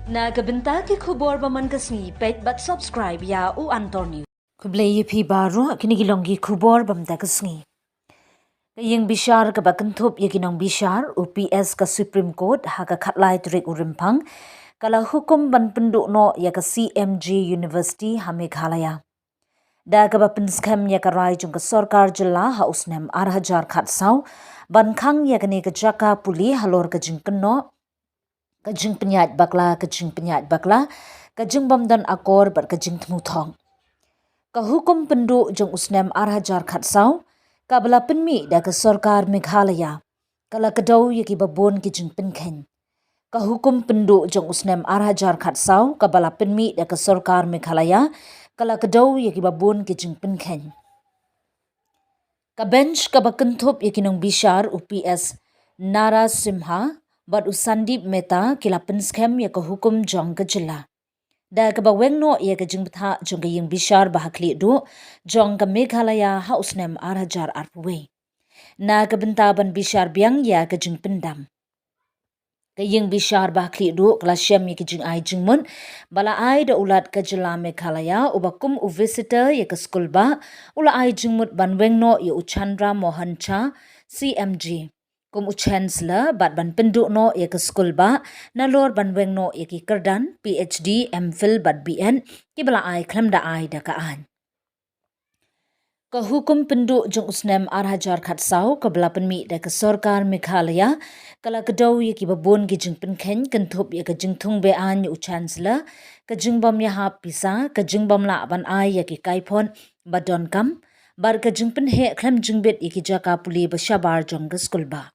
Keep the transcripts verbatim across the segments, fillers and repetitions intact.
Na ka bynta ki khubor ba man ka sngi, peit bad subscribe ïa U Antor News. Khublei ïa phi baroh, kine ki long ki khubor ba man ka sngi. Ka ïing bishar kaba kynthup ïa ki nongbishar, U P S ka Supreme Court, ha ka khatlai tarik u Rymphang, ka la hukum ban pynduh noh ïa ka C M G University ha Meghalaya. Da kaba pynskhem ïa ka rai jong ka sorkar jylla ha u snem ar hajar khatsaw, ban khang ïa kane ka jaka pule halor ka jingkynnoh, ka jingpynïaid bakla, ka jingpynïaid bakla, ka jingbym don akor bad ka jingthmu thong. Ka hukum pynduh jong u snem ar hajar khatsaw, kaba la pynmih da ka sorkar Meghalaya, ka la kdew ïa kiba bun ki jingpynkheiñ. Ka hukum pynduh jong u snem ar hajar khatsaw, kaba la pynmih da ka sorkar Meghalaya, ka la kdew ïa kiba bun ki jingpynkheiñ. Ka bench kaba kynthup ïa ki nongbishar, U P S Narasimha bad u Sandeep Mehta, ki la pynskhem ïa ka hukum jong ka jylla. Da kaba weng noh ïa ka jingbthah jong ka ïing bishar ba ha khlieh duh jong ka Meghalaya ha u snem ar hajar arphew wei. Na ka bynta ban bishar biang ïa ka jingpyndam, ka ïing bishar ba ha khlieh duh ka la shem ïa ki jingai jingmut ba la ai da u Lat ka jylla Meghalaya, uba kum u visitor ïa ka skulbah, u la ai jingmut ban weng noh ïa u Chandra Mohan Jha, C M J, kum u Chancellor, bad ban pynduh noh ïa ka skulbah, nalor ban weng noh ïa ki kyrdan P H D, M Phil bad B Ed, kiba la ai khlem da ai da ka aiñ. Ka hukum pynduh jong u snem ar hajar khatsaw, kaba la pynmih da ka sorkar Meghalaya, ka la kdew ïa kiba bun ki jingpynkheiñ, kynthup ïa ka jingthung be-aiñ ïa u Chancellor, ka jingbym ïahap pisa, ka jingbym lah ban ai ïa ki kaiphod ba donkam, bad ka jingpynheh khlem jingbit ïa ki jaka pule ba shabar jong ka skulbah.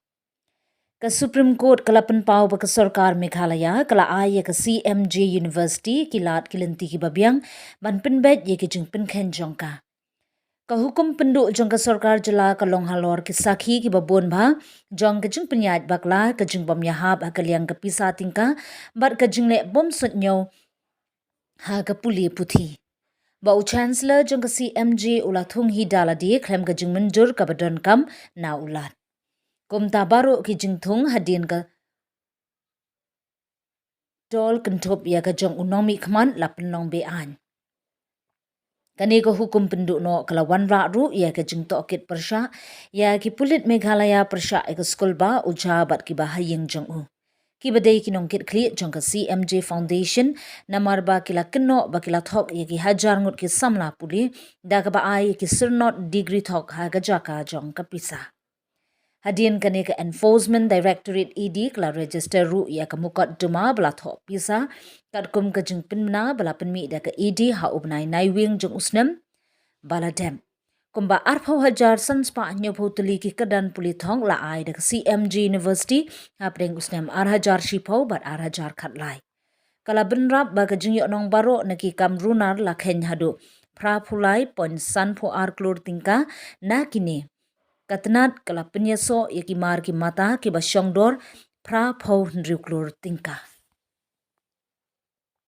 Ka Supreme Court ka la pynpaw ba ka sorkar Meghalaya ka la ai ïa ka C M G University ki lad ki lynti kiba biang ban pynbeit ïa ki jingpynkheiñ jong ka. Ka hukum pynduh jong ka sorkar jylla ka long halor ki sakhi kiba bun bha jong ka jingpynïaid bakla, ka jingbym ïahap ha ka liang ka pisa tyngka, bad ka jingleh bym suidñiew ha ka pule puthi. Ba u Chancellor jong ka C M G u la thung hi da lade khlem ka jingmynjur kaba donkam na u Lat. Kumta baroh ki jingthung hadien ka dol kynthup ïa ka jong u nongmihkhmat la pynlong be-aiñ. Kane ka hukum pynduh noh ka la wanrah ruh ïa ka jingtohkit pyrshah ïa ki pulit Meghalaya pyrshah ïa ka skulbah u Jha bad kiba ha ïing jong u, kiba dei ki nongkitkhlieh jong ka C M G Foundation, namar ba ki la kynnoh ba ki la thok ïa ki hajar ngut ki samla pule da kaba ai ïa ki syrnod degree thok ha ka jaka jong ka pisa. Hadien kane ka Enforcement Directorate, E D, ka la register ruh ïa ka mukotduma ba la thoh pisa katkum ka jingpynbna ba la pynmih da ka E D ha u bnai Naiwieng jong u snem ba la dep. Kumba arphew hajar san spah hynñiewphew tylli ki kyrdan pule thok la ai da ka C M G University hapdeng u snem ar hajar shiphew bad ar hajar khatlai. Ka la bynrap ba ka jingïohnong baroh na ki kam runar la kheiñ haduh phra phew lai point san phew ar klur tyngka. Na kine, ka tnat ka la pynïasoh ïa ki mar ki mata kiba shongdor phra phew hynriew klur tyngka.